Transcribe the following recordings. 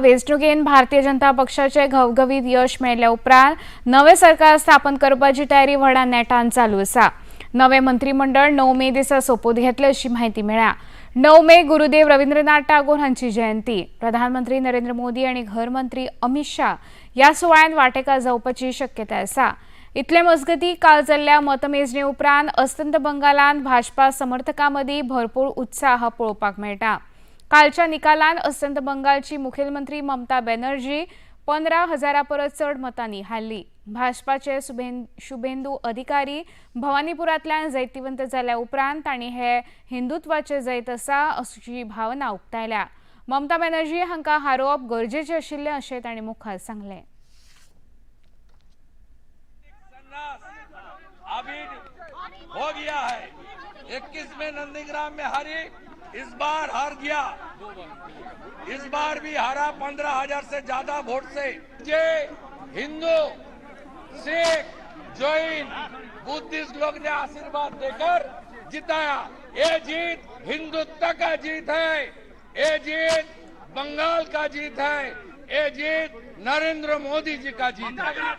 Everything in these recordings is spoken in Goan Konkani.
वेंचणुकेन भारतीय जनता पक्षाचे घवघवीत यश मेळ्ळ्या उपरांत नवें सरकार स्थापन करपाची तयारी व्हडा नेटान चालू आसा. नवें मंत्रीमंडळ 9 मे दिसा सोपूत घेतले अशी म्हायती मेळ्ळ्या. 9 मे गुरुदेव रवींद्रनाथ टागोर हांची जयंती. प्रधानमंत्री नरेंद्र मोदी आनी घरमंत्री अमित शाह ह्या सुवाळ्यांत वांटेकार जावपाची शक्यताय आसा. इतले मजगती काल जाल्ल्या मतमेजणी उपरांत अस्तंत बंगालांत भाजपा समर्थकां मदीं भरपूर उत्साह पळोवपाक मेळटा. कालच्या निकालान अस्तंत बंगालची मुखेलमंत्री ममता बॅनर्जी 15,000 परस चड मतांनी हारली. भाजपाचे शुभेंदू अधिकारी भवानीपुरांतल्यान जैतिवंत जाल्या उपरांत तांणी हे हिंदुत्वाचे जैत आसा अशी भावना उक्तायल्या. ममता बॅनर्जी हांकां हारोवप गरजेचें आशिल्लें अशें तांणी मुखार सांगलें. अभी हो गया है. 21 में नंदीग्राम में हारी, इस बार हार गया, इस बार भी हारा 15,000 से ज्यादा वोट से. जे हिंदू, सिख, जैन, बुद्धिस्ट लोग ने आशीर्वाद देकर जिताया. ये जीत हिंदुत्व का जीत है, ये जीत बंगाल का जीत है, ये जीत नरेंद्र मोदी जी का जीत है.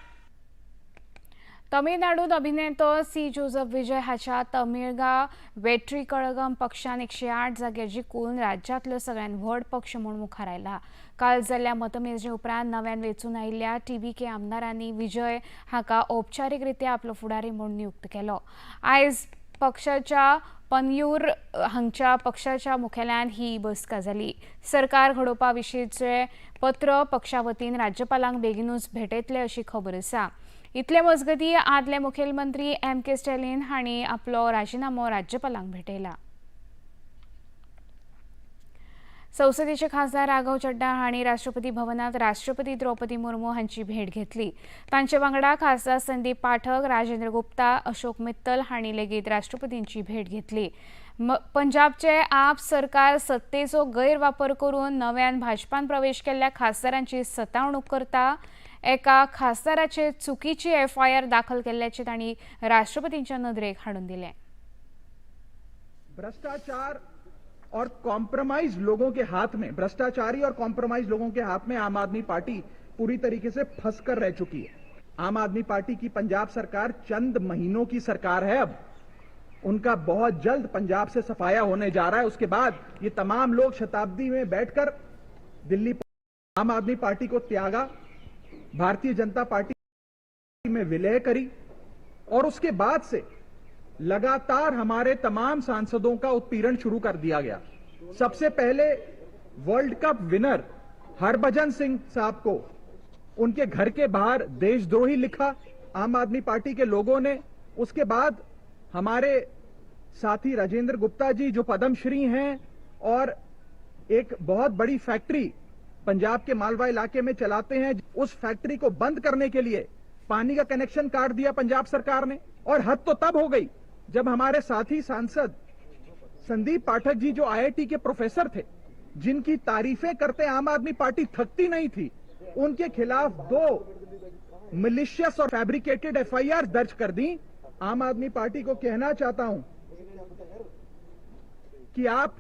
तमिळनाडूत अभिनेतो सी जोसफ विजय हाच्या तमिळगा वेट्री कळगम पक्षान 108 जागे जिखून राज्यांतलो सगळ्यात व्हड पक्ष म्हूण मुखार आयला. काल जाल्ल्या मतमेजणी उपरांत नव्यान वेंचून आयिल्ल्या टीव्हीके आमदारांनी विजय हाका औपचारीकरित्या आपलो फुडारी म्हूण नियुक्त केलो. आयज पक्षाच्या पनयूर हांगच्या पक्षाच्या मुखेल्यान ही बसका जाली. सरकार घडोवपा विशींचें पत्र पक्षा वतीन राज्यपालांक बेगीनूच भेटयतले अशी खबर आसा. इतले मजगती आदले मुखेलमंत्री एम के स्टॅलिन हांणी आपलो राजिनामो राज्यपालांक भेटयला. संसदेचे खासदार राघव चड्डा हांणी राष्ट्रपती भवनात राष्ट्रपती द्रौपदी मुर्मू हांची भेट घेतली. तांचे वांगडा खासदार संदीप पाठक, राजेंद्र गुप्ता, अशोक मित्तल हांणी लेगीत राष्ट्रपतींची भेट घेतली. पंजाबचे आप सरकार सत्तेचो गैरवापर करून नव्यान भाजपान प्रवेश केल्ल्या खासदारांची सतावणूक करता. एका खासदाराचे चुकीची एफआयआर दाखल केल्ल्याचे तांणी राष्ट्रपतींच्या नदरेक हाडून दिलें. भ्रष्टाचार और कॉम्प्रोमाइज लोगों के हाथ में, भ्रष्टाचारी और कॉम्प्रोमाइज लोगों के हाथ में आम आदमी पार्टी पूरी तरीके से फंस कर रह चुकी है. आम आदमी पार्टी की पंजाब सरकार चंद महीनों की सरकार है. अब उनका बहुत जल्द पंजाब से सफाया होने जा रहा है. उसके बाद ये तमाम लोग शताब्दी में बैठकर दिल्ली आम आदमी पार्टी को त्यागा, भारतीय जनता पार्टी में विलय करी और उसके बाद से लगातार हमारे तमाम सांसदों का उत्पीड़न शुरू कर दिया गया. सबसे पहले world cup winner Harbhajan Singh साहब को उनके घर के बाहर देशद्रोही लिखा आम आदमी पार्टी के लोगों ने. उसके बाद हमारे साथी राजेंद्र गुप्ता जी, जो पद्मश्री हैं और एक बहुत बड़ी फैक्ट्री पंजाब के मालवा इलाके में चलाते हैं, उस फैक्ट्री को बंद करने के लिए पानी का कनेक्शन काट दिया पंजाब सरकार ने. और हद तो तब हो गई जब हमारे साथी सांसद संदीप पाठक जी, जो आईआईटी के प्रोफेसर थे, जिनकी तारीफें करते आम आदमी पार्टी थकती नहीं थी, उनके खिलाफ 2 मिलिशियस और फैब्रिकेटेड एफआईआर दर्ज कर दी. आम आदमी पार्टी को कहना चाहता हूं कि आप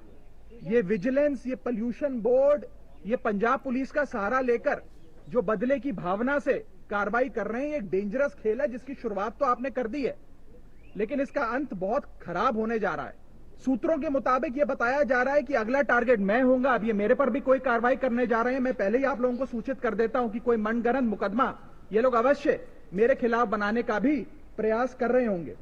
ये विजिलेंस, ये पोल्यूशन बोर्ड, ये पंजाब पुलिस का सहारा लेकर जो बदले की भावना से कार्रवाई कर रहे हैं, एक डेंजरस खेल है जिसकी शुरुआत तो आपने कर दी है, लेकिन इसका अंत बहुत खराब होने जा रहा है. सूत्रों के मुताबिक यह बताया जा रहा है कि अगला टारगेट मैं होऊंगा. अब ये मेरे पर भी कोई कार्रवाई करने जा रहे हैं. मैं पहले ही आप लोगों को सूचित कर देता हूं कि कोई मनगढ़ंत मुकदमा ये लोग अवश्य मेरे खिलाफ बनाने का भी प्रयास कर रहे होंगे.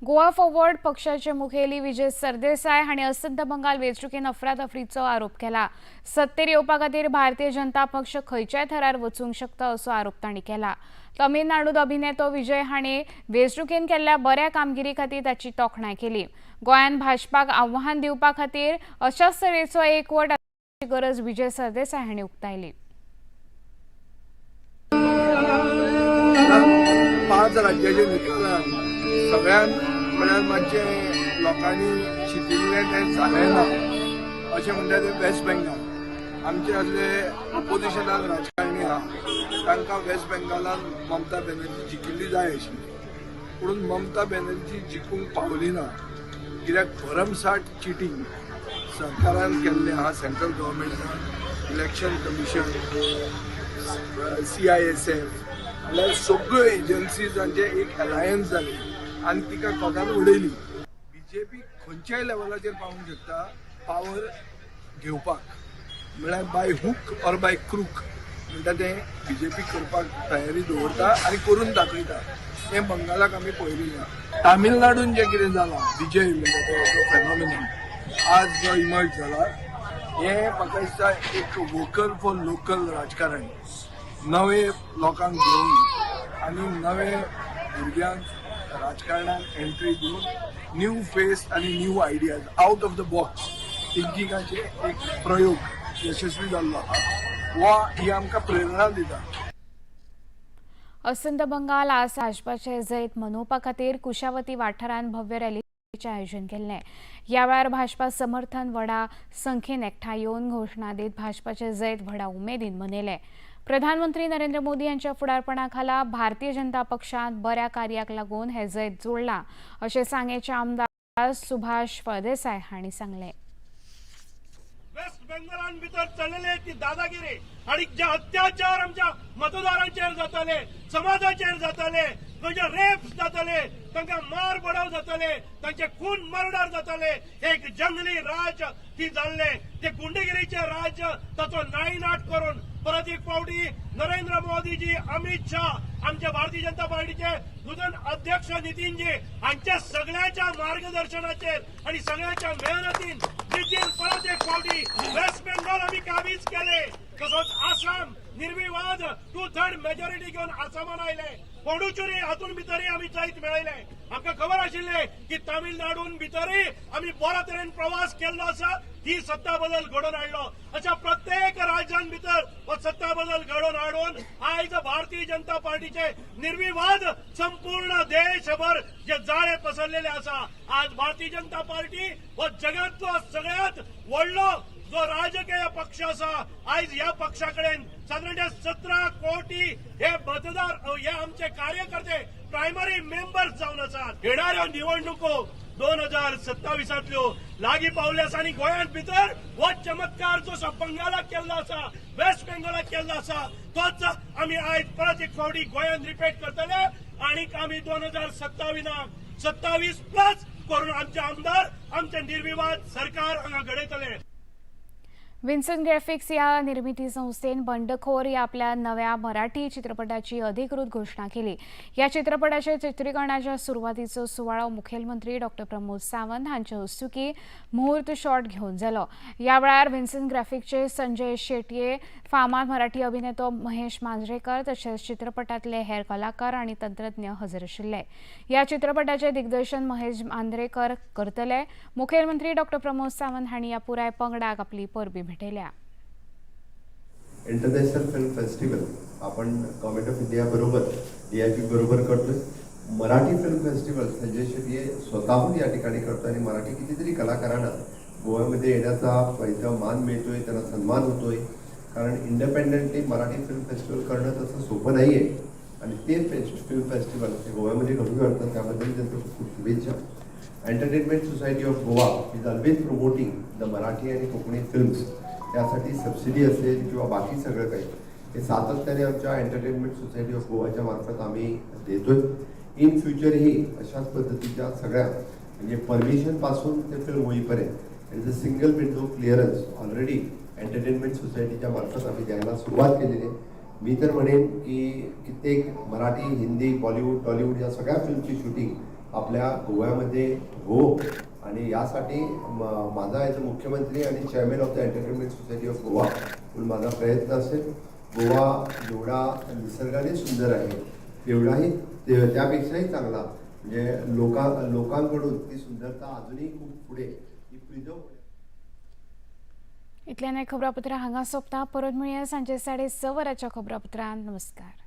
गोवा फॉरवर्ड पक्षाचे मुखेली विजय सरदेसाय हांणी अस्तंत बंगाल वेंचणुकेन अफरातफरीचो आरोप केला. सत्तेर येवपा खातीर भारतीय जनता पक्ष खंयच्याय थरार वचूंक शकता असो आरोप तांणी केला. तमिळनाडूत अभिनेतो विजय हांणी वेंचणुकेन केल्ल्या बऱ्या कामगिरी खातीर ताची तोखणाय केली. गोंयांत भाजपाक आव्हान दिवपा खातीर अशाच तरेचो एकवट गरज विजय सरदेसाय हांणी उक्तायली. 5 राज्याचे निकालान सगळ्यान म्हळ्यार मातशें लोकांनी चिंतिल्लें तें जालें ना अशें म्हणटा ते वेस्ट बेंगाल. आमचे असले ओपोजिशनान राजकारणी आहा तांकां वेस्ट बेंगालान ममता बॅनर्जी जिखिल्ली जाय आशिल्ली, पूण ममता बॅनर्जी जिखूंक पावली ना, कित्याक भरमसाठ चिटींग सरकारान केल्लें आहा, सेंट्रल गव्हर्मेंटान. Election Commission, CISF म्हणल्यार सगळ्यो एजन्सीजांचे एक अलायन्स जाली आनी तिका कोतान उडयली. बीजेपी खंयच्याय लेवलाचेर पावूंक शकता पावर घेवपाक, म्हळ्यार by hook or by crook म्हणटा तें बीजेपी करपाक तयारी दवरता आनी करून दाखयता. हें बंगालाक आमी पळयलें ना. तामिळनाडून जें कितें जालां, विजय म्हणटा तो फेनॉमिनन आज जो इमर्ज जाला, हें म्हाका दिसता एक वोकल फॉर लोकल राजकारण, नवे लोकांक घेवन आनी नवे भुरग्यांक राजकारणात एंट्री दिवन न्यू फेस आनी new ideas, out of the box थिंकिंगाचे एक प्रयोग यशस्वी जाल्लो आहा वा ही आमकां प्रेरणा दिता. अस्तंत बंगाल आज भाजपाचे जैत मनोवपा खातीर कुशावती वाठारांत भव्य रॅलीचें आयोजन केल्लें. ह्या वेळार भाजपा समर्थन व्हडा संख्येन एकठांय येवन घोशणा दीत भाजपाचे जैत व्हडा उमेदीन मनयलें. प्रधानमंत्री नरेंद्र मोदी यांच्या फुडारपणा खाला भारतीय जनता पक्षान बऱ्या कार्याक लागून हे जैत जोडलां अशें सांगेचे आमदार सुभाष फळदेसाय हांणी सांगलें. वेस्ट बेंगलान भितर चल्लेले ती दादागिरी आणि जे अत्याचार आमच्या मतदारांचेर जाताले, समाजाचेर जाताले, खंयचे रेप्स जाताले, तांकां मार बडाव जाताले, तांचे खून मर्डर जाताले, एक जंगली राज्य ती जाल्ले, ते गुंडगिरीचे राज्य, ताचो नायनाट करून परत एक फावटी नरेंद्र मोदीजी, अमित शाह, आमच्या भारतीय जनता पार्टीचे नूतन अध्यक्ष नितीनजी हांच्या सगळ्यांच्या मार्गदर्शनाचेर आणि सगळ्यांच्या मेहनतीन जिद्दीन परत एक फावटी वेस्ट बेंगॉल आमी काबीज केले. तसोच आसाम निर्विवाद 2/3 मेजॉरिटी घेवन आसामान आयले. पोंडुचेरी हातून भितरय आमी जैत मेळयले. आमकां खबर आशिल्लें की तामिळनाडून भितरय आमी बऱ्या तरेन प्रवास केल्लो आसा, ही सत्ता बदल घडोवन हाडलो. अशा प्रत्येक राज्यान भितर हो सत्ता बदल घडोवन हाडून आयज भारतीय जनता पार्टीचे निर्विवाद संपूर्ण देशभर जे जाळे पसरलेले आसा, आज भारतीय जनता पार्टी हो जगांतलो सगळ्यात व्हडलो जो राजकीय पक्ष आसा. आयज ह्या पक्षा कडेन सादारण 17 कोटी हे मतदार, हे आमचे कार्यकर्ते, प्रायमरी मेंबर्स जावन आसात. येणाऱ्यो निवडणुको 2027तल्यो लागीं पावले आसा आनी गोंयांत भितर हो चमत्कार जो बंगालाक केल्लो आसा, वेस्ट बेंगॉलाक केल्लो आसा, तोच आमी आयज परत एक फावटी गोंयांत रिपीट करतले आनी आमी 2027 27 प्लस करून आमचे आमदार, आमचे निर्विवाद सरकार हांगा घडयतले. विन्सन ग्राफिक्स या निर्मिती संस्थेन बंडखोर या आपल्या नव्या मराठी चित्रपटाची अधिकृत घोषणा केली. या चित्रपटाच्या चित्रीकरणाच्या सुरवातीचो सुवाळो मुखेलमंत्री डॉक्टर प्रमोद सावंत हांचे हस्तुकी मुहूर्त शॉट घेवन जालो. ह्या वेळार विन्सन ग्राफिक्सचे संजय शेटये, फामाद मराठी अभिनेतो महेश मांजरेकर तशेंच चित्रपटातले हेर कलाकार आनी तंत्रज्ञ हजर आशिल्ले. ह्या चित्रपटाचे दिग्दर्शन महेश मांजरेकर करतले. मुखेलमंत्री डॉक्टर प्रमोद सावंत हांणी ह्या पुराय पंगडाक आपली परबी भेटयल्या. इंटरनॅशनल फिल्म फेस्टिवल आपण गव्हर्मेंट ऑफ इंडिया बरोबर, डीआयपी बरोबर करतोय. मराठी फिल्म फेस्टिवल संजय शेट्टी स्वतःहून या ठिकाणी करतो आणि मराठी कितीतरी कलाकारांना गोव्यामध्ये येण्याचा इथं मान मिळतोय, त्यांना सन्मान होतोय. कारण इंडिपेंडेंटली मराठी फिल्म फेस्टिवल करणं तसं सोपं नाही आहे आणि ते फिल्म फेस्टिवल ते गोव्यामध्ये घडून आणतात, त्याबद्दल त्यांचं खूप खूप शुभेच्छा. Entertainment Society of Goa is always promoting the Marathi आणि कोकणी फिल्म्स. त्यासाठी सबसिडी असेल किंवा बाकी सगळं काही, हे सातत्याने आमच्या एंटरटेनमेंट सोसायटी ऑफ गोवाच्या मार्फत आम्ही देतोय. इन फ्युचरही अशाच पद्धतीच्या सगळ्या, म्हणजे परमिशनपासून ते फिल्म होईपर्यंत it is a single window clearance already entertainment सोसायटीच्या मार्फत आम्ही द्यायला सुरुवात केलेली आहे. मी तर म्हणेन की कित्येक मराठी, हिंदी, बॉलिवूड, टॉलिवूड या सगळ्या फिल्मची शूटिंग आपल्या गोव्यामध्ये हो आणि यासाठी माझा ॲज अ मुख्यमंत्री आणि Chairman of the Entertainment Society of Goa म्हणून माझा प्रयत्न असेल. गोवा जेवढा निसर्गाने सुंदर आहे, तेवढाही त्यापेक्षाही चांगला, म्हणजे लोकांकडून ती सुंदरता अजूनही खूप पुढे ही प्रिझर्व इतल्यान हें खबरापत्र हांगा सोंपता. परत मेळया सांजे 6:30 वरांच्या खबरापत्रांत. नमस्कार.